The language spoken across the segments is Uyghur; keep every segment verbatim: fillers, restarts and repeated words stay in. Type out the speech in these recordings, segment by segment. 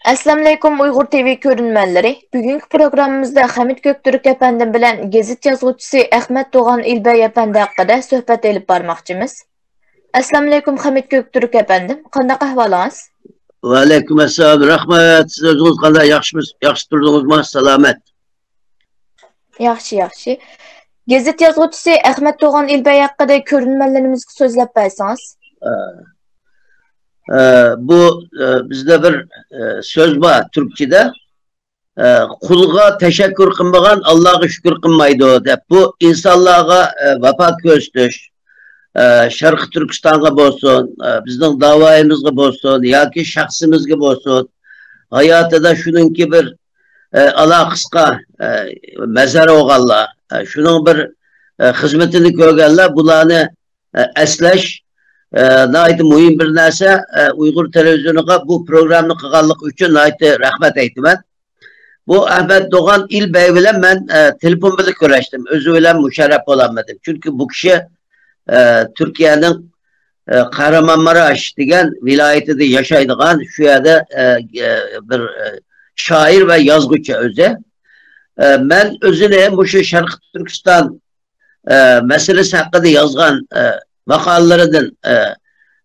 ئەسسالامۇئەلەيكۇم، ئۇيغۇر تىۋى كۆرۈرمەنلىرى. بۈگۈنكى پروگراممىمىزدا خەمىت كۆكتۈرك ئەپەندىم بىلەن گېزىت يازغۇچىسى ئەخمەت دوغان ئىلبەي ئەپەندى ھەققىدە سۆھبەت ئېلىپ بارماقچىمىز. ئەسسالامۇئەلەيكۇم، خەمىت كۆكتۈرك ئەپەندىم، قانداق ئەھۋالىڭىز؟ ۋەئەلەيكۇم ئەسسالام، رەھمەت. سىز ئۆزىڭىز قانداق؟ ياخشىمۇ-، ياخشى تۇردىڭىزمۇ؟ سالامەت. ياخشى، ياخشى. گېزىت يازغۇچىسى ئەخمەت دوغان ئىلبەي ھەققىدە كۆرۈرمەنلىرىمىزگە سۆزلەپ بەرسىڭىز. ئە، ئە، بۇ، ئە، بىزدە بىر، ئە، سۆز بار تۈركچىدە. ئە، «قۇلغا تەشەككۈر قىلمىغان ئاللاغا شۈكۈر قىلمايدۇ» دەپ. بۇ ئىنسانلارغا، ئە، ۋاپا كۆرسىتىش، ئە، شەرقىي تۈركىستانغا بولسۇن، ئە، بىزنىڭ داۋايىمىزغا بولسۇن ياكى شەخسىمىزگە بولسۇن، ھاياتىدا شۇنىڭكى بىر، ئە، ئالاقىسىغا، ئە، مەزەر بولغانلار، ئە، شۇنىڭ بىر، ئە، خىزمىتىنى كۆرگەنلەر، بۇلارنى، ئە، ئەسلەش، ئە، ناھايىتى مۇھىم بىر نەرسە. ئە، ئۇيغۇر تېلېۋىزىيونىغا بۇ پروگراممىنى قىلغانلىقى ئۈچۈن ناھايىتى رەھمەت ئېيتىمەن. بۇ ئەخمەت دوغان ئىلبەي بىلەن مەن، ئە، تېلېفون بىلەن كۆرۈشتۈم. ئۆزى بىلەن مۇشەررەپ بولالمىدىم. چۈنكى بۇ كىشى، ئە، تۈركىيەنىڭ، ئە، قەھرىمانماراش دېگەن ۋىلايىتىدە ياشايدىغان، شۇ يەردە، ئە، ئە، بىر، ئە، شائىر ۋە يازغۇچى ئۆزى. ئە، مەن ئۆزىنى مۇشۇ شەرقىي تۈركىستان ئە، مەسىلىسى ھەققىدە يازغان، ئە، ماقالىلىرىدىن، ئە،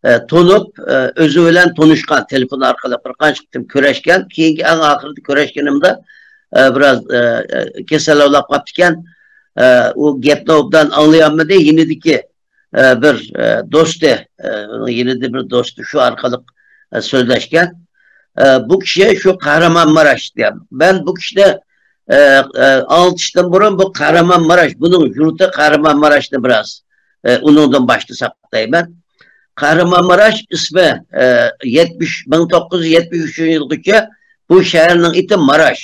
ئە، تونۇپ، ئە، ئۆزى بىلەن تونۇشقان، تېلېفون ئارقىلىق بىر قانچە قېتىم كۆرۈشكەن. كېيىنكى ئەڭ ئاخىرىدا كۆرۈشكىنىمدە، ئە، بىراز، ئە، ئە، كېسەل ئاۋلاپ قاپتىكەن. ئە، ئۇ گەپنى ئوبدان ئاڭلىيالمىدى. يېنىدىكى، ئە، بىر، ئە، دوستى، ئە، ئۇنىڭ يېنىدا بىر دوستى شۇ ئارقىلىق، ئە، سۆزلەشكەن. ئە، بۇ كىشى شۇ قەھرىمانماراش دېگەن. مەن بۇ كىشىنى ئە، ئە، ئاڭلىتىشتىن بۇرۇن بۇ قەھرىمانماراش، بۇنىڭ يۇرتى قەھرىمانماراشنى بىراز، ئە، ئۇنىڭدىن باشلىساق دەيمەن. قەھرىمانماراش ئىسمى، ئە، يەتمىش، مىڭ توققۇز يۈز يەتمىش ئۈچىنچى يىلغىچە بۇ شەھەرنىڭ ئېتى ماراش.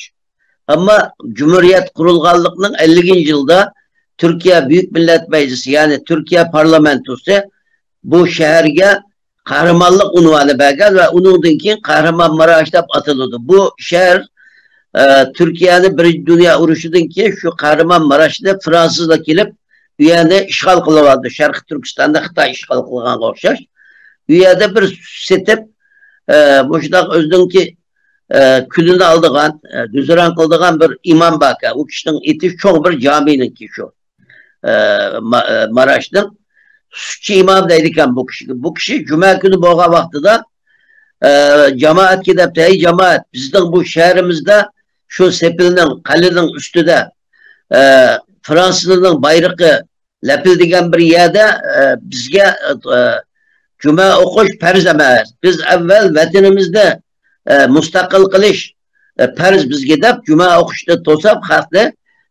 ئەمما جۇمھۇرىيەت قۇرۇلغانلىقنىڭ ئەللىكىنچى يىلىدا تۈركىيە بۈيۈك مىللەت مەجلىسى، يەنى تۈركىيە پارلامېنتوسى بۇ شەھەرگە قەھرىمانلىق ئۇنۋانى بەرگەن ۋە ئۇنىڭدىن كېيىن قەھرىمانماراش دەپ ئاتىلىدۇ. بۇ شەھەر، ئە، تۈركىيەنى بىرىنچى دۇنيا ئۇرۇشىدىن كېيىن شۇ قەھرىمانماراشنى فرانسۇزلار كېلىپ، ئۇ يەرنى ئىشغال قىلىۋالدى. شەرقىي تۈركىستاننى خىتاي ئىشغال قىلغانغا ئوخشاش. ئۇ يەردە بىر سېتىپ، ئە، مۇشۇنداق ئۆزىنىڭكى، ئە، كۈنىنى ئالىدىغان، ئە، گۈزىران قىلىدىغان بىر ئىمام باركەن. ئۇ كىشىنىڭ ئېتى چوڭ بىر جامىنىڭكى شۇ. ئە، ما-، ئە، ماراشنىڭ سۈتچى ئىمام دەيدىكەن بۇ كىشىگە. بۇ كىشى جۈمە كۈنى بولغان ۋاقتىدا، ئە، جامائەتكە دەپتۇ، «ھەي جامائەت، بىزنىڭ بۇ شەھىرىمىزدە شۇ سېپىلنىڭ، قەلئىنىڭ ئۈستىدە، ئە، فرانسىزنىڭ بايرىقى لەپىلدىگەن بىر يەردە، ئە، بىزگە، ئە، جۈمە ئوقۇش پەرز ئەمەس. بىز ئەۋۋەل ۋەتىنىمىزنى، ئە، مۇستەقىل قىلىش، ئە، پەرز بىزگە» دەپ، جۈمە ئوقۇشنى توساپ، خەقنى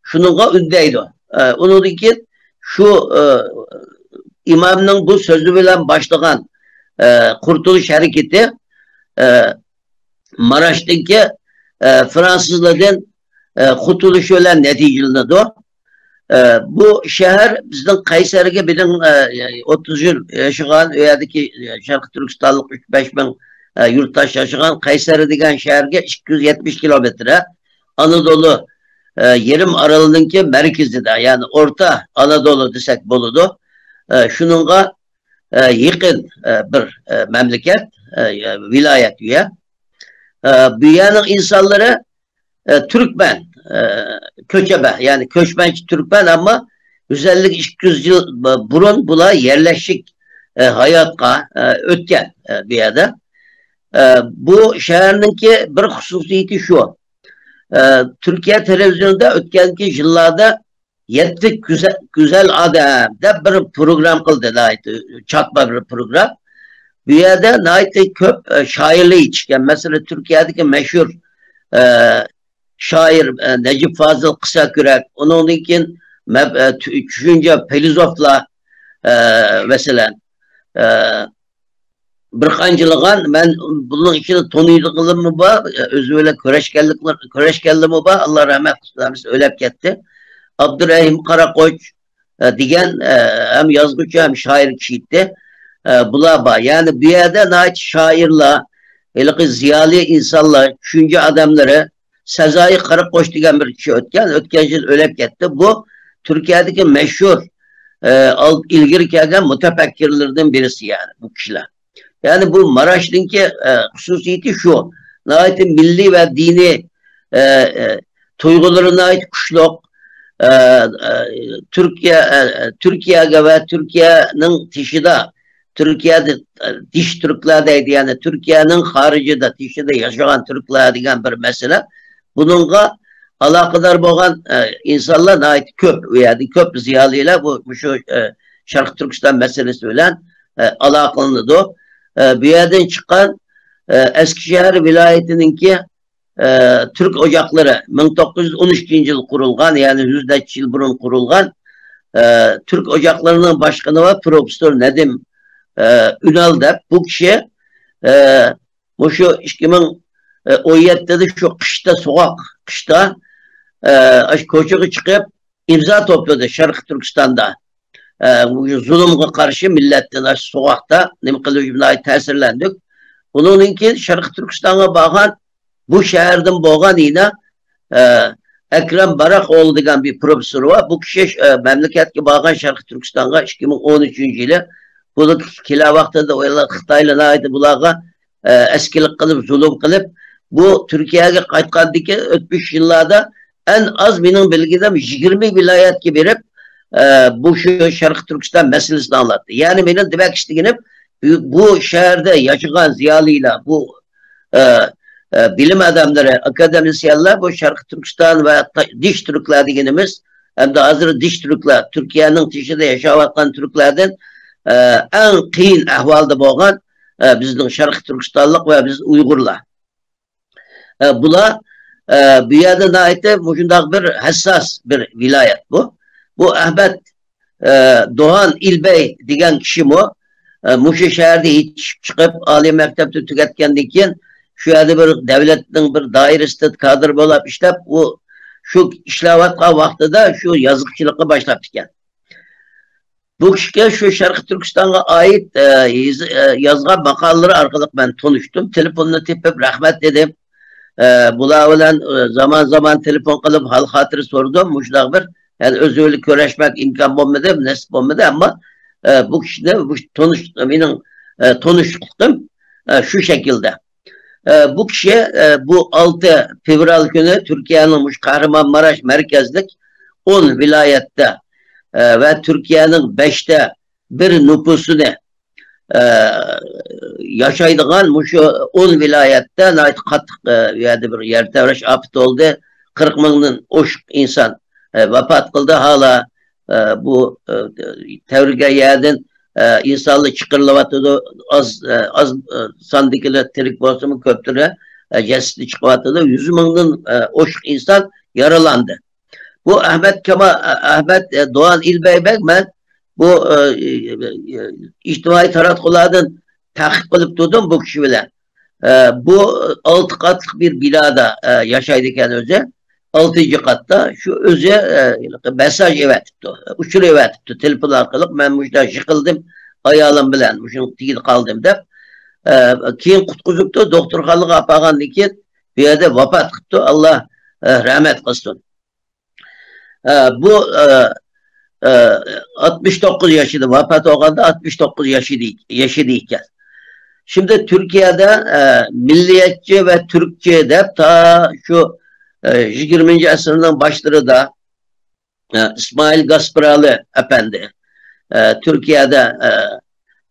شۇنىڭغا ئۈندەيدۇ. ئە، ئۇنىڭدىن كېيىن شۇ، ئە، ئىمامنىڭ بۇ سۆزى بىلەن باشلىغان، ئە، قۇرتۇلۇش ھەرىكىتى، ئە، ماراشتىكى، ئە، فرانسۇزلاردىن، ئە، قۇتۇلۇشى بىلەن نەتىجىلىنىدۇ. ئە، بۇ شەھەر بىزنىڭ قەيسەرگە بىزنىڭ، ئە، ئوتتۇز يىل ياشىغان، ئۇ يەردىكى، ئە، شەرقىي تۈركىستانلىق ئۈچ بەش مىڭ، ئە، يۇرتداش ياشىغان قەيسەرى دېگەن شەھەرگە ئىككى يۈز يەتمىش كىلومېتىر، ئانادولۇ، ئە، يېرىم ئارىلىنىڭكى مەركىزىدە، يەنى ئورتا ئانادولۇ دېسەك بولىدۇ. ئە، شۇنىڭغا، ئە، يېقىن، ئە، بىر، ئە، مەملىكەت، ئە، ۋىلايەت ئۇ يەر. ئە، بۇ يەرنىڭ ئىنسانلىرى، ئە، تۈركمەن، ئە، كۆچەبە، يەنى كۆچمەنچى تۈركمەن، ئەمما يۈز ئەللىك ئىككى يۈز يىل بۇرۇن بۇلار يەرلەشىك، ئە، ھاياتقا، ئە، ئۆتكەن، ئە، بۇ يەردە. ئە، بۇ شەھەرنىڭكى بىر خۇسۇسىيىتى شۇ. ئە، تۈركىيە تېلېۋىزىيونىدا ئۆتكەنكى يىللاردا «يەتتە گۈزە-، گۈزەل ئادەم» دەپ بىر پروگرام قىلدى، ناھايىتى چاتما بىر پروگرام. بۇ يەردە ناھايىتى كۆپ، ئە، شائىرلار يېتىشكەن. مەسىلەن، تۈركىيەدىكى مەشھۇر، ئە، شائىر، ئە، نەجىپ فازىل قىسسەكۈرەك، ئۇنىڭدىن كېيىن مەب-، ئە، تۈ-، چۈشەنچە فىلىزوفلار، ئە، مەسىلەن، ئە، بىر قانچىلىغان، مەن بۇنىڭ ئىچىدە تونۇيدىغىنىممۇ بار، ئۆزى بىلەن كۆرۈشكەنلىكلەر، كۆرۈشكەنلىرىمۇ بار، ئاللا رەھمەت قىلسۇن، ھەممىسى ئۆلۈپ كەتتى. ئابدۇرەھىم قاراقوچ، ئە، دېگەن، ئە، ھەم يازغۇچى، ھەم شائىر كىشى ئىدى. ئە، بۇلار بار. يەنى بۇ يەردە ناھايىتى شائىرلار، ھېلىقى زىيالىي ئىنسانلار، چۈشەنچە ئادەملىرى، سەزايى قاراقوچ دېگەن بىر كىشى ئۆتكەن، ئۆتكەن يىل ئۆلۈپ كەتتى. بۇ تۈركىيەدىكى مەشھۇر، ئە، ئال-، ئىلگىرى كەلگەن مۇتەپەككۇرلىرىدىن بىرسى، يەنى بۇ كىشىلەر. يەنى بۇ ماراشنىڭكى، ئە، خۇسۇسىيىتى شۇ. ناھايىتى مىللىي ۋە دىنىي، ئە، ئە، تۇيغۇلىرى ناھايىتى كۈچلۈك. ئە، ئە، تۈركىيە، ئە، ئە، تۈركىيەگە ۋە تۈركىيەنىڭ تېشىدا، تۈركىيەدە، ئە، دىش تۈركلەر دەيدۇ، يەنى تۈركىيەنىڭ خارىجىدا، تېشىدا ياشىغان تۈركلەر دېگەن بىر مەسىلە. بۇنىڭغا ئالاقىدار بولغان، ئە، ئىنسانلار ناھايىتى كۆپ. ئۇ يەردە كۆپ زىيالىيلار بۇ، مۇشۇ، ئە، شەرقىي تۈركىستان مەسىلىسى بىلەن، ئە، ئالاقىلىنىدۇ. ئە، بۇ يەردىن چىققان، ئە، ئەسكىشەھەر ۋىلايىتىنىڭكى، ئە، تۈرك ئوچاقلىرى مىڭ توققۇز يۈز ئون ئىككىنچى يىل قۇرۇلغان، يەنى يۈز نەچچە يىل بۇرۇن قۇرۇلغان، ئە، تۈرك ئوچاقلىرىنىڭ باشقىنى ۋە پروفېسسور نەدىم، ئە، ئۈنال دەپ بۇ كىشى، ئە، مۇشۇ ئىككى مىڭ ئون يەتتىدە شۇ قىشتا، سوغۇق قىشتا، ئە، ئاشۇ كوچىغا چىقىپ، ئىمزا توپلىدى شەرقىي تۈركىستاندا. ئە، بۇ زۇلۇمغا قارشى مىللەتتىن ئاشۇ سوغۇقتا نېمە قىلىش بىلەن تەسىرلەندۇق. ئۇنىڭدىن كېيىن شەرقىي تۈركىستانغا بارغان، بۇ شەھەردىن بولغان يەنە، ئە، ئەكرەم باراقئوغلى دېگەن بىر پروفېسسور بار. بۇ كىشى، ئە، مەملىكەتكە بارغان شەرقىي تۈركىستانغا ئىككى مىڭ ئون ئۈچىنچى يىلى. بۇلار كېلەر ۋاقتىدا ئۇلار خىتايلار ناھايىتى بۇلارغا، ئە، ئەسكىلىك قىلىپ، زۇلۇم قىلىپ، بۇ تۈركىيەگە قايتقاندىن كېيىن ئۆتمۈش يىللاردا ئەڭ ئاز مېنىڭ بىلگىنىم يىگىرمە ۋىلايەتكە بېرىپ، ئە، بۇ شۇ شەرقىي تۈركىستان مەسىلىسىنى ئاڭلاتتى. يەنى مېنىڭ دېمەك ئىستىگىنىم، بۇ شەھەردە ياشىغان زىيالىيلار، بۇ، ئە، ئە، بىلىم ئادەملىرى، ئاكادېمىسىيەنلەر بۇ شەرقىي تۈركىستان ۋە تا-، دىش تۈركلەر دېگىنىمىز، ھەمدە ھازىر دىش تۈركلەر، تۈركىيەنىڭ تېشىدا ياشاۋاتقان تۈركلەردىن، ئە، ئەڭ قىيىن ئەھۋالدا بولغان، ئە، بىزنىڭ شەرقىي تۈركىستانلىق ۋە بىز ئۇيغۇرلار. ئە، بۇلار، ئە، بۇ يەردە ناھايىتى مۇشۇنداق بىر ھەسساس بىر ۋىلايەت بۇ. بۇ ئەھمەد، ئە، دوھان ئىلبەي دېگەن كىشىمۇ، ئە، مۇشۇ شەھەردە يېتىشىپ چىقىپ، ئالىي مەكتەپنى تۈگەتكەندىن كېيىن، شۇ يەردە بىر دەۋلەتنىڭ بىر دائىرىسىدە كادىر بولۇپ ئىشلەپ، ئۇ شۇ ئىشلەۋاتقان ۋاقتىدا شۇ يازغۇچىلىققا باشلاپتىكەن. بۇ كىشىگە شۇ شەرقىي تۈركىستانغا ئائىت، ئە، يېزا-، ئە، يازغان ماقالىلىرى ئارقىلىق مەن تونۇشتۇم. تېلېفوننى تېپىپ رەھمەت دېدىم. ئە، بۇلار بىلەن، ئە، زامان-زامان تېلېفون قىلىپ ھال-خاتىرە سورىدىم. مۇشۇنداق بىر، يەنى ئۆزى بىلەن كۆرۈشمەك ئىمكان بولمىدى، نېسىپ بولمىدى، ئەمما، ئە، بۇ كىشىنى، بۇ تونۇش-، مېنىڭ، ئە، تونۇشلۇقۇم، ئە، شۇ شەكىلدە. ئە، بۇ كىشى، ئە، بۇ ئالتە فېۋرال كۈنى تۈركىيەنىڭ مۇشۇ قەھرىمانماراش مەركەزلىك ئون ۋىلايەتتە، ئە، ۋە تۈركىيەنىڭ بەشتە بىر نوپۇسىنى، ئە، ياشايدىغان مۇشۇ ئون ۋىلايەتتە ناھايىتى قاتتىق، ئە، يەردە بىر يەر تەۋرەش ئاپىتى بولدى. قىرىق مىڭدىن ئوشۇق ئىنسان، ئە، ۋاپات قىلدى. ھالا، ئە، بۇ، ئە، تەۋرىگەن يەردىن، ئە، ئىنسانلار چىقىرىلىۋاتىدۇ. ئاز، ئە، ئاز، ئە، ساندىكىلەر تىرىك بولسىمۇ، كۆپلىرى، ئە، جەسىتى چىقىۋاتىدۇ. يۈز مىڭدىن، ئە، ئوشۇق ئىنسان يارىلاندى. بۇ ئەھمەد كاما-، ئەھمەد، ئە، دوغان ئىلبەي بەگ مەن بۇ، ئە، ئىجتىمائىي تاراتقۇلاردىن تەقىب قىلىپ تۇردۇم بۇ كىشى بىلەن. ئە، بۇ ئالتە قاتلىق بىر بىنادا، ئە، ياشايدىكەن ئۆزى. ئالتىنچى قاتتا شۇ ئۆزى، ئە، مەسساژ ئېۋەتىپتۇ، ئۇچۇر ئېۋەتىپتۇ تېلېفون ئارقىلىق، مەن مۇشۇنداق يىقىلدىم، ئايالىم بىلەن مۇشۇنىڭ تېگىدە قالدىم دەپ. ئە، كېيىن قۇتقۇزۇپتۇ، دوختۇرخانىغا ئاپارغاندىن كېيىن بۇ يەردە ۋاپات قىپتۇ، ئاللا، ئە، رەھمەت قىلسۇن. ئە، بۇ، ئە، ئە، ئاتمىش توققۇز ياشىدا ۋاپات بولغاندا، ئاتمىش توققۇز ياشىدا، ياشىدا ئىكەن. شىمدى تۈركىيەدە، ئە، مىللىيەتچى ۋە تۈركچى دەپ تا شۇ، ئە، يىگىرمىنچى ئەسىرنىڭ باشلىرىدا، ئە، ئىسمائىل گاسپىرالى ئەپەندى، ئە، تۈركىيەدە، ئە،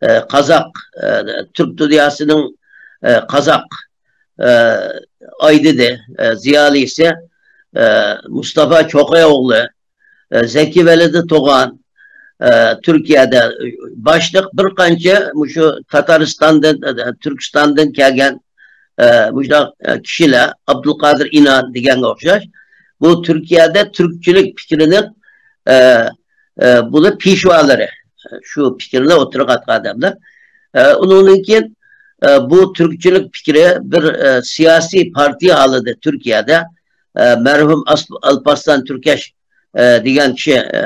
ئە، قازاق، ئە، تۈرك دۇنياسىنىڭ، ئە، قازاق، ئە، ئايدىدى، ئە، زىيالىيسى، ئە، مۇستافا چوقاي ئوغلى، ئە، زەكى ۋەلىدى تۇغان، ئە، تۈركىيەدە باشلىق بىر قانچە مۇشۇ تاتارىستاندىن، ئە، تۈركىستاندىن كەلگەن، ئە، مۇشۇنداق، ئە، كىشىلەر، ئابدۇلقادىر ئىنان دېگەنگە ئوخشاش، بۇ تۈركىيەدە تۈركچىلىك پىكرىنىڭ، ئە، ئە، بۇنى پېشۋالىرى، شۇ پىكىرنى ئوتتۇرىغا ئاتقان ئادەملەر. ئە، ئۇنىڭدىن كېيىن، ئە، بۇ تۈركچىلىك پىكرى بىر، ئە، سىياسىي پارتىيە ھالىدە تۈركىيەدە، ئە، مەرھۇم ئاس-، ئالپارسلان تۈركەش، ئە، دېگەن كىشى، ئە،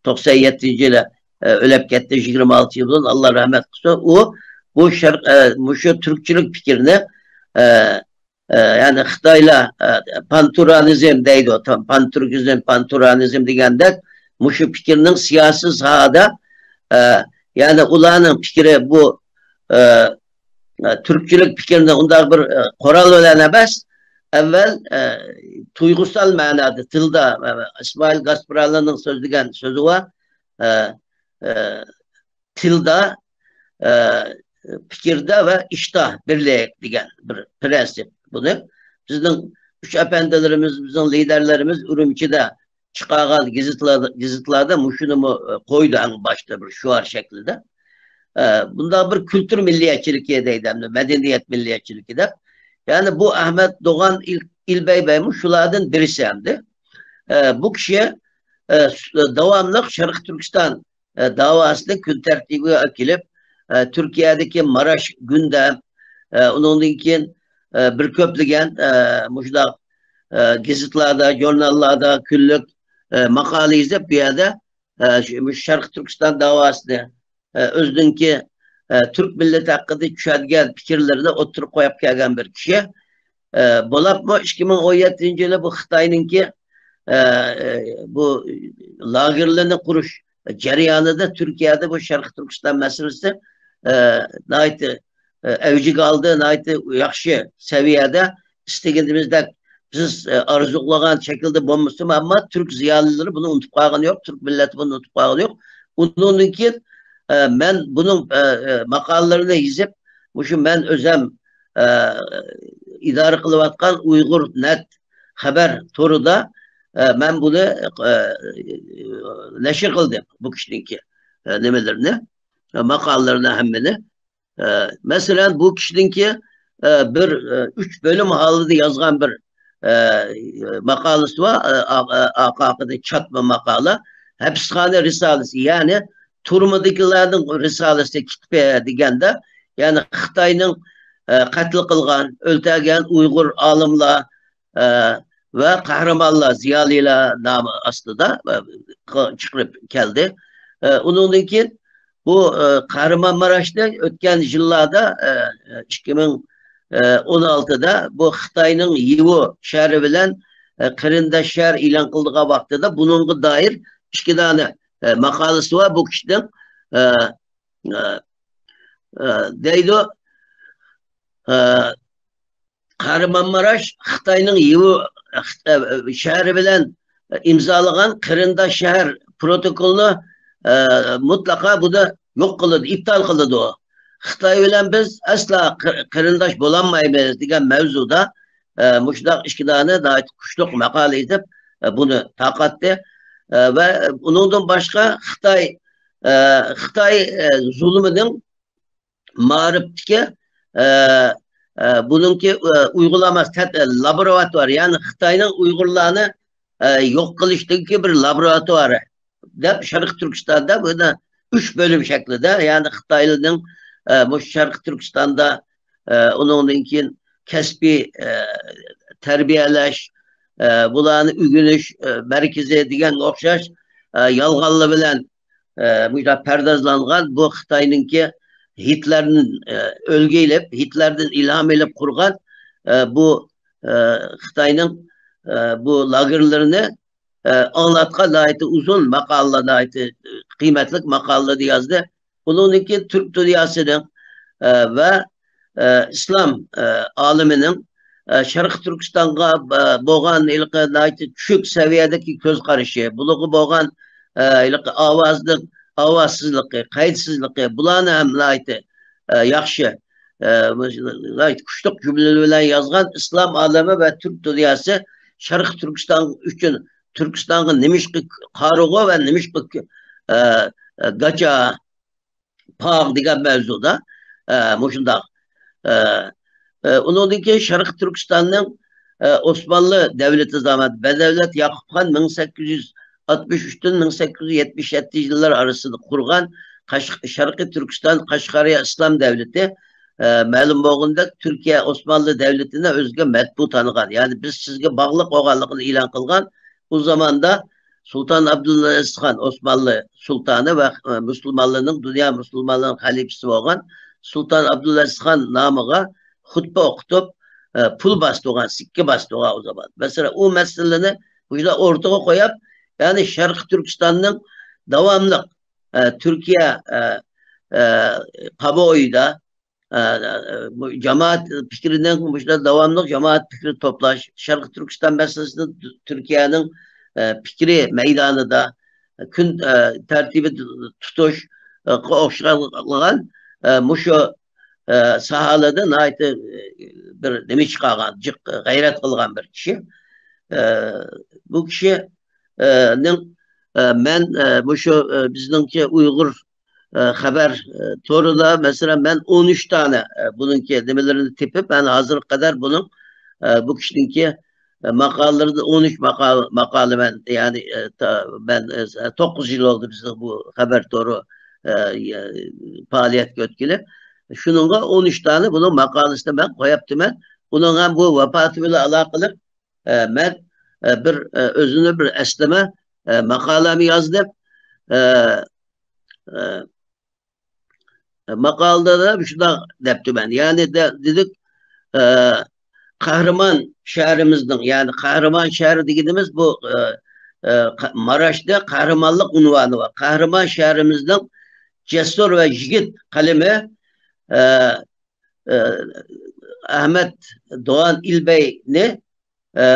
توقسان يەتتىنچى يىلى، ئە، ئۆلۈپ كەتتى، يىگىرمە ئالتە يىل بۇرۇن، ئاللا رەھمەت قىلسۇن. ئۇ بۇ شەرق-، ئە، مۇشۇ تۈركچىلىك پىكرىنى، ئە، ئە، يەنى خىتايلار، ئە، پانتۇرانىزم دەيدۇ، تا-، پانتۈركىزم، پانتۇرانىزم دېگەندەك، مۇشۇ پىكىرنىڭ سىياسىي ساھەدە، ئە، يەنى ئۇلارنىڭ پىكرى بۇ، ئە، ئە، تۈركچىلىك پىكىرنى ئۇنداق بىر، ئە، قورال بىلەن ئەمەس، ئەۋۋەل، ئە، تۇيغۇسال مەنادا، تىلدا، ئە، ئىسمائىل گاسپرالىنىڭ سۆزلىگەن سۆزى بار، ئە، ئە، تىلدا، ئە، پىكىردە ۋە ئىشتا بىرلىك دېگەن بىر پىرىنسىپ. بۇنى بىزنىڭ ئۈچ ئەپەندىلىرىمىز، بىزنىڭ لىدەرلىرىمىز ئۈرۈمچىدە چىقارغان گېزىتلاردا، گېزىتلاردا مۇشۇنىمۇ، ئە، قويدى ئەڭ باشتا بىر شوئار شەكلىدە. ئە، بۇنداق بىر كۈلتۈر مىللىيەتچىلىكى دەيدۇ ئەمدى، مەدەنىيەت مىللىيەتچىلىكى دەپ. يەنى بۇ ئەھمەد دوغان ئىل-، ئىلبەي بەيمۇ شۇلاردىن بىرسى ئەمدى. ئە، بۇ كىشى، ئە، س-، داۋاملىق شەرقىي تۈركىستان، ئە، داۋاسىنى كۈن تەرتىپىگە ئەكېلىپ، ئە، تۈركىيەدىكى ماراش گۈندەم، ئە، ئۇنىڭدىن كېيىن، ئە، بىر كۆپلىگەن، ئە، مۇشۇنداق، ئە، گېزىتلاردا، ژۇرناللاردا كۈنلۈك، ئە، ماقالە يېزىپ، بۇ يەردە، ئە، شۇ، مۇشۇ شەرقىي تۈركىستان داۋاسىنى، ئە، ئۆزىنىڭكى، ئە، تۈرك مىللىتى ھەققىدە چۈشەنگەن پىكىرلىرىنى ئوتتۇرىغا قويۇپ كەلگەن بىر كىشى. ئە، بولۇپمۇ ئىككى مىڭ ئون يەتتىنچى يىلى بۇ خىتاينىڭكى، ئە، ئە، بۇ لاگېرلىرىنى قۇرۇش جەريانىدا تۈركىيەدە بۇ شەرقىي تۈركىستان مەسىلىسى، ئە، ناھايىتى، ئە، ئەۋجىگە ئالدى، ناھايىتى ياخشى سەۋىيەدە ئىستىگىنىمىزدەك بىز، ئە، ئارزۇلىغان شەكىلدە بولمىسىمۇ، ئەمما تۈرك زىيالىيلىرى بۇنى ئۇنتۇپ قالغىنى يوق، تۈرك مىللىتى بۇنى ئۇنتۇپ قالغىنى يوق. ئۇنىڭدىن كېيىن، ئە، مەن بۇنىڭ، ئە، ئە، ماقالىلىرىنى يېزىپ، مۇشۇ مەن ئۆزەم، ئە، ئىدارە قىلىۋاتقان ئۇيغۇر نەت خەۋەر تورىدا، ئە، مەن بۇنى، ئە، نەشر قىلدىم، بۇ كىشىنىڭكى، ئە، نېمىلىرىنى، ئە، ماقالىلىرىنى ھەممىنى. ئە، مەسىلەن، بۇ كىشىنىڭكى، ئە، بىر، ئە، ئۈچ بۆلۈم ھالىتىدە يازغان بىر، ئە، ماقالىسى بار، ئە، ئا-، ئا-، ئارقا-ئارقىدىن چاتما ماقالە. ھەپسخانا رىسالىسى، يەنى تۈرمىدىكىلەرنىڭ رىسالىسى، كىتابى دېگەندە، يەنى خىتاينىڭ، ئە، قەتل قىلغان، ئۆلتۈرگەن ئۇيغۇر ئالىملار، ئە، ۋە قەھرىمانلار، زىيالىيلار نامى ئاستىدا، ئە، چىقىرىپ كەلدى. ئە، ئۇنىڭدىن كېيىن بۇ، ئە، قەھرىمانماراشنى ئۆتكەن يىللاردا، ئە، ئىككى مىڭ ئون ئالتىدا بۇ خىتاينىڭ يىۋۇ شەھىرى بىلەن، ئە، قېرىنداش شەھەر ئېلان قىلىدىغان ۋاقتىدا بۇنىڭغا دائىر ئىككى دانە، ئە، ماقالىسى بار بۇ كىشىنىڭ. ئە، ئە، ئە، دەيدۇ. ئە، قەھرىمانماراش خىتاينىڭ يىۋۇ، ئە، شەھىرى بىلەن ئىمزالىغان قېرىنداش شەھەر پروتوكولىنى، ئە، مۇتلەقا بۇنى يوق قىلىدۇ، ئىپتال قىلىدۇ. خىتاي بىلەن بىز ئەسلا قېر-، قېرىنداش بولالمايمىز دېگەن مەۋزۇدا، ئە، مۇشۇنداق ئىككى دانە ناھايىتى كۈچلۈك ماقالە يېزىپ، ئە، بۇنى تارقاتتى. ئە، ۋە ئۇنىڭدىن باشقا خىتاي، ئە، خىتاي، ئە، زۇلۇمىنىڭ مائارىپتىكى، ئە، ئە، بۇنىڭكى، ئە، ئۇيغۇرلار ئەمەس، تەت-، لابوراتوار، يەنى خىتاينىڭ ئۇيغۇرلارنى، ئە، يوق قىلىشتىكى بىر لابوراتوارى دەپ شەرقىي تۈركىستاندا بۇنى ئۈچ بۆلۈم شەكلىدە، يەنى خىتايلارنىڭ، ئە، مۇشۇ شەرقىي تۈركىستاندا، ئە، ئۇنىڭدىن كېيىن كەسپىي، ئە، تەربىيەلەش، ئە، بۇلارنى ئۆگىنىش، ئە، مەركىزى دېگەنگە ئوخشاش، ئە، يالغانلار بىلەن ئە، مۇشۇنداق پەردازلانغان بۇ خىتاينىڭكى ھىتلەردىن، ئە، ئۈلگە ئېلىپ، ھىتلەردىن ئىلھام ئېلىپ قۇرغان، ئە، بۇ، ئە، خىتاينىڭ، ئە، بۇ لاگېرلىرىنى، ئە، ئاڭلاتقان ناھايىتى ئۇزۇن ماقالىلەر، ناھايىتى قىممەتلىك ماقالىلەرنى يازدى. ئۇنىڭدىن كېيىن تۈرك دۇنياسىنىڭ، ئە، ۋە، ئە، ئىسلام، ئە، ئالىمىنىڭ، ئە، شەرقىي تۈركىستانغا، ئە، بولغان ھېلىقى ناھايىتى چۈشۈك سەۋىيەدىكى كۆز قارىشى، بۇلارغا بولغان، ئە، ھېلىقى ئاۋازنىڭ ئاۋازسىزلىقى، قەيتسىزلىقى، بۇلارنى ھەم ناھايىتى، ئە، ياخشى، ئە، ناھايىتى كۈچلۈك جۈملىلەر بىلەن يازغان ئىسلام ئالىمى ۋە تۈرك دۇنياسى شەرقىي تۈركىستان ئۈچۈن، تۈركىستانغا نېمىشقا قارىغۇ ۋە نېمىشقا، ئە، ئە، گاچا، پاغ دېگەن مەۋزۇدا، ئە، مۇشۇنداق. ئە، ئە، ئۇنىڭدىن كېيىن شەرقىي تۈركىستاننىڭ، ئە، ئوسمانلى دەۋلىتى زامانىدا بەدەۋلەت ياقۇپخان مىڭ سەككىز يۈز ئاتمىش ئۈچتىن مىڭ سەككىز يۈز يەتمىش يەتتىنچى يىللار ئارىسىدا قۇرغان قەش-، شەرقىي تۈركىستان قەشقەرىيە ئىسلام دەۋلىتى، ئە، مەلۇم بولغىنىدەك، تۈركىيە ئوسمانلى دەۋلىتىنى ئۆزىگە مەتبۇ تانىغان، يەنى بىز سىزگە باغلىق بولغانلىقىنى ئېلان قىلغان. ئۇ زاماندا سۇلتان ئابدۇلئەزىز خان، ئوسمانلى سۇلتانى ۋە، ئە، مۇسۇلمانلارنىڭ، دۇنيا مۇسۇلمانلىرىنىڭ خەلىپىسى بولغان سۇلتان ئابدۇلئەزىز خان نامىغا خۇتبە ئوقۇتۇپ، ئە، پۇل باستۇرغان، سىككە باستۇرغان ئۇ زامان. مەسىلەن، ئۇ مەسىلىنى مۇشۇنداق ئوتتۇرىغا قويۇپ، يەنى شەرقىي تۈركىستاننىڭ داۋاملىق، ئە، تۈركىيە، ئە، ئە، قامۇئويىدا، ئە، بۇ جامائەت پىكرىنىڭ مۇشۇنداق داۋاملىق جامائەت پىكرى توپلاش، شەرقىي تۈركىستان مەسىلىسىنى تۈركىيەنىڭ، ئە، پىكرى مەيدانىدا كۈن، ئە، تەرتىپى تۇتۇشقا ئوخشىغان، ئە، مۇشۇ، ئە، ساھەلەردە ناھايىتى، ئە، بىر نېمە چىقارغان، جىق غەيرەت قىلغان بىر كىشى. ئە، بۇ كىشى، ئە، نىڭ، ئە، مەن، ئە، مۇشۇ، ئە، بىزنىڭكى ئۇيغۇر، ئە، خەۋەر، ئە، تورىدا، مەسىلەن، مەن ئون ئۈچ دانە، ئە، بۇنىڭكى نېمىلىرىنى تېپىپ، مەن ھازىرغا قەدەر بۇنىڭ، ئە، بۇ كىشىنىڭكى، ئە، ماقالىلىرىدىن ئون ئۈچ ماقالە، ماقالە مەن، يەنى، ئە، تا-، مەن، ئە، توققۇز يىل بولدى بىزنىڭ بۇ خەۋەر تورى، ئە، پائالىيەتكە ئۆتكىلى. شۇنىڭغا ئون ئۈچ دانە بۇنىڭ ماقالىسىنى مەن قويۇپتىمەن. ئۇنىڭ ھەم بۇ ۋاپاتى بىلەن ئالاقىلىق، ئە، مەن، ئە، بىر، ئە، ئۆزۈمنى بىر ئەسلىمە، ئە، ماقالەمنى يازدىم. ئە، ئە، ماقالىدا شۇنداق دەپتىمەن. يەنى دە-، دېدۇق، ئە، قەھرىمان شەھىرىمىزنىڭ، يەنى قەھرىمان شەھىرى دېگىنىمىز بۇ، ئە، ئە، قە-، ماراشتا قەھرىمانلىق ئۇنۋانى بار. قەھرىمان شەھىرىمىزنىڭ جەسۇر ۋە يىگىت قەلىمى، ئە، ئە، ئەھمەت دوغان ئىلبەينى، ئە،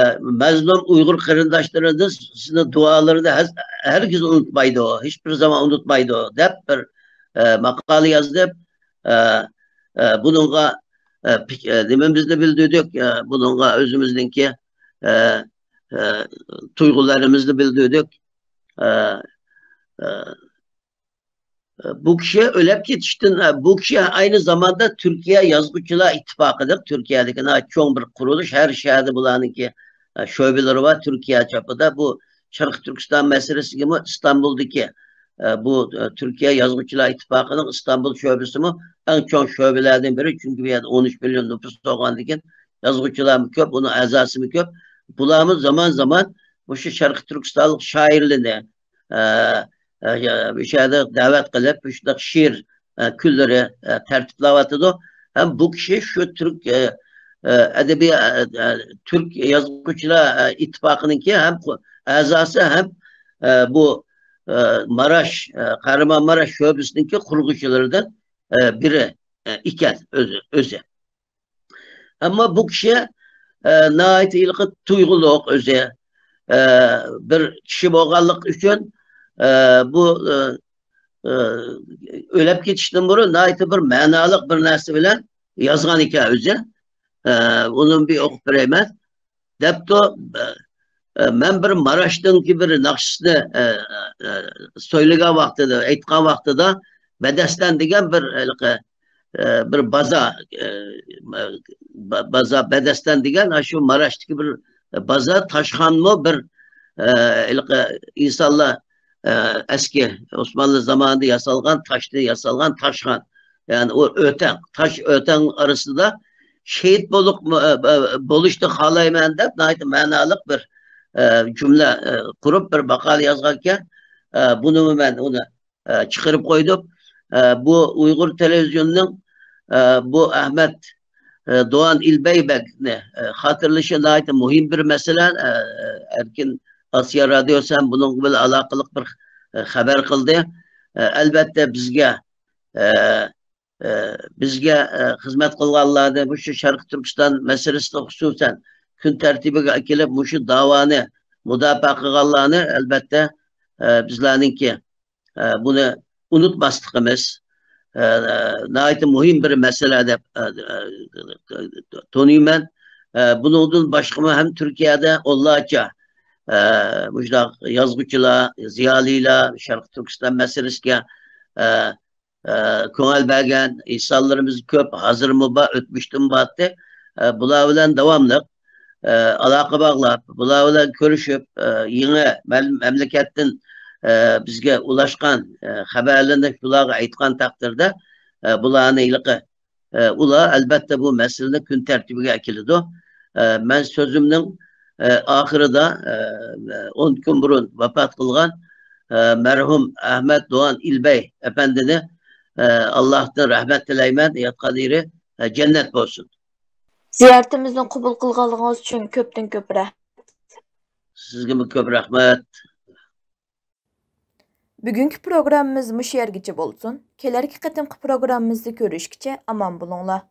مەزلۇم ئۇيغۇر قېرىنداشلىرىنى سىزنىڭ دۇئالىرىدا ھەز-، ھەرگىز ئۇنتۇمايدۇ، ھېچبىر زامان ئۇنتۇمايدۇ، دەپ بىر، ئە، ماقالە يازدىم. ئە، ئە، بۇنىڭغا، ئە، پىك-، ئە، نېمىمىزنى بىلدۈردۇق، ئە، بۇنىڭغا ئۆزىمىزنىڭكى، ئە، ئە، تۇيغۇلىرىمىزنى بىلدۈردۇق. ئە، ئە، بۇ كىشى ئۆلۈپ كېتىشتىن، بۇ كىشى ئەينى زاماندا تۈركىيە يازغۇچىلار ئىتتىپاقىدەك، تۈركىيەدىكى ناھايىتى چوڭ بىر قۇرۇلۇش، ھەر شەھەردە بۇلارنىڭكى، ئە، شۆبىلىرى بار، تۈركىيە چاپىدا. بۇ شەرقىي تۈركىستان مەسىلىسىگىمۇ ئىستانبۇلدىكى، ئە، بۇ، ئە، تۈركىيە يازغۇچىلار ئىتتىپاقىنىڭ ئىستانبۇل شۆبىسىمۇ ئەڭ چوڭ شۆبىلەردىن بىرى، چۈنكى بۇ يەردە ئون ئۈچ مىليون نوپۇس بولغاندىن كېيىن يازغۇچىلارمۇ كۆپ، ئۇنىڭ ئەزاسىمۇ كۆپ. بۇلارمۇ زامان زامان مۇشۇ شەرقىي تۈركىستانلىق شائىرلىرىنى، ئە، ئە، مۇشۇ يەردە دەۋەت قىلىپ، مۇشۇنداق شېئىر، ئە، كۈنلىرى، ئە، تەرتىپلەۋاتىدۇ. ھەم بۇ كىشى شۇ تۈرك، ئە، ئە، ئەدەبىي-، ئە، ئە، تۈرك يازغۇچىلار، ئە، ئىتتىپاقىنىڭكى ھەم قۇ-، ئەزاسى ھەم، ئە، بۇ، ئە، ماراش، ئە، قەھرىمانماراش شۆبىسىنىڭكى قۇرغۇچىلىرىدىن، ئە، بىرى، ئە، ئىكەن ئۆزى، ئۆزى. ئەمما بۇ كىشى، ئە، ناھايىتى ھېلىقى تۇيغۇلۇق ئۆزى. ئە، بىر كىشى بولغانلىقى ئۈچۈن، ئە، بۇ، ئە، ئە، ئۆلۈپ كېتىشتىن بۇرۇن ناھايىتى بىر مەنالىق بىر نەرسە بىلەن يازغان ئىكەن ئۆزى. ئە، ئۇنى بىر ئوقۇپ بېرەيمەن. دەپتۇ، ئە، ئە، مەن بىر ماراشنىڭكى بىر ناخشىسىنى، ئە، ئە، سۆيلىگەن ۋاقتىدا، ئېيتقان ۋاقتىدا، بەدەستان دېگەن بىر ھېلىقى، ئە، بىر بازا، ئە، با-، بازا، بەدەستان دېگەن، ھە، شۇ ماراشتىكى بىر بازا، تاشخانمۇ بىر، ئە، ھېلىقى ئىنسانلار، ئە، ئەسكى ئوسمانلى زامانىدا ياسالغان، تاشتىن ياسالغان تاشخان. يەنى ئۇ ئۆتەڭ، تاش ئۆتەڭ ئارىسىدا شېھىت بولۇپ، ئە، ئە، بولۇشنى خالايمەن دەپ، ناھايىتى مەنالىق بىر، ئە، جۈملە، ئە، قۇرۇپ بىر ماقالە يازغانىكەن. ئە، بۇنىمۇ مەن ئۇنى، ئە، چىقىرىپ قويدۇم. ئە، بۇ ئۇيغۇر تېلېۋىزىيونىنىڭ، ئە، بۇ ئەھمەت، ئە، دوغان ئىلبەي بەگنى، ئە، خاتىرىلىشى ناھايىتى مۇھىم بىر مەسىلە. ئە، ئەركىن ئاسىيا رادىيوسى ھەم بۇنىڭ بىلەن ئالاقىلىق بىر، ئە، خەۋەر قىلدى. ئە، ئەلۋەتتە بىزگە، ئە، ئە، بىزگە، ئە، خىزمەت قىلغانلارنى، مۇشۇ شەرقىي تۈركىستان مەسىلىسىنى خۇسۇسەن كۈن تەرتىپىگە ئەكېلىپ، مۇشۇ داۋانى مۇداپىئە قىلغانلارنى، ئەلۋەتتە، ئە، بىزلەرنىڭكى، ئە، بۇنى ئۇنتۇماسلىقىمىز، ئە، ناھايىتى مۇھىم بىر مەسىلە دەپ، ئە، ئە، تونۇيمەن. ئە، بۇنىڭدىن باشقىمۇ ھەم تۈركىيەدە ئونلارچە، ئە، مۇشۇنداق يازغۇچىلار، زىيالىيلار، شەرقىي تۈركىستان مەسىلىسىگە، ئە، ئە، كۆڭۈل بەرگەن ئىنسانلىرىمىز كۆپ، ھازىرمۇ بار، ئۆتمۈشتىمۇ بارتتى. ئە، بۇلار بىلەن داۋاملىق، ئە، ئالاقە باغلاپ، بۇلار بىلەن كۆرۈشۈپ، ئە، يېڭى مەل-، مەملىكەتتىن، ئە، بىزگە ئۇلاشقان، ئە، خەۋەرلىرىنى شۇلارغا ئېيتقان تەقدىردە، ئە، بۇلارنى ھېلىقى، ئە، ئۇلار ئەلۋەتتە بۇ مەسىلىنى كۈن تەرتىپىگە ئەكېلىدۇ. ئە، مەن سۆزۈمنىڭ، ئە، ئاخىرىدا، ئە، ئون كۈن بۇرۇن ۋاپات قىلغان، ئە، مەرھۇم ئەھمەت دوغان ئىلبەي ئەپەندىنى، ئە، ئاللاھتىن رەھمەت تىلەيمەن، ياتقان يېرى، ئە، جەننەت بولسۇن. زىيارىتىمىزنى قوبۇل قىلغانلىقىڭىز ئۈچۈن كۆپتىن كۆپ رەھمەت. سىزگىمۇ كۆپ رەھمەت. بۈگۈنكى پروگراممىمىز مۇشۇ يەرگىچە بولسۇن. كېلەركى قېتىمقى پروگراممىمىزدا كۆرۈشكىچە ئامان بولۇڭلار.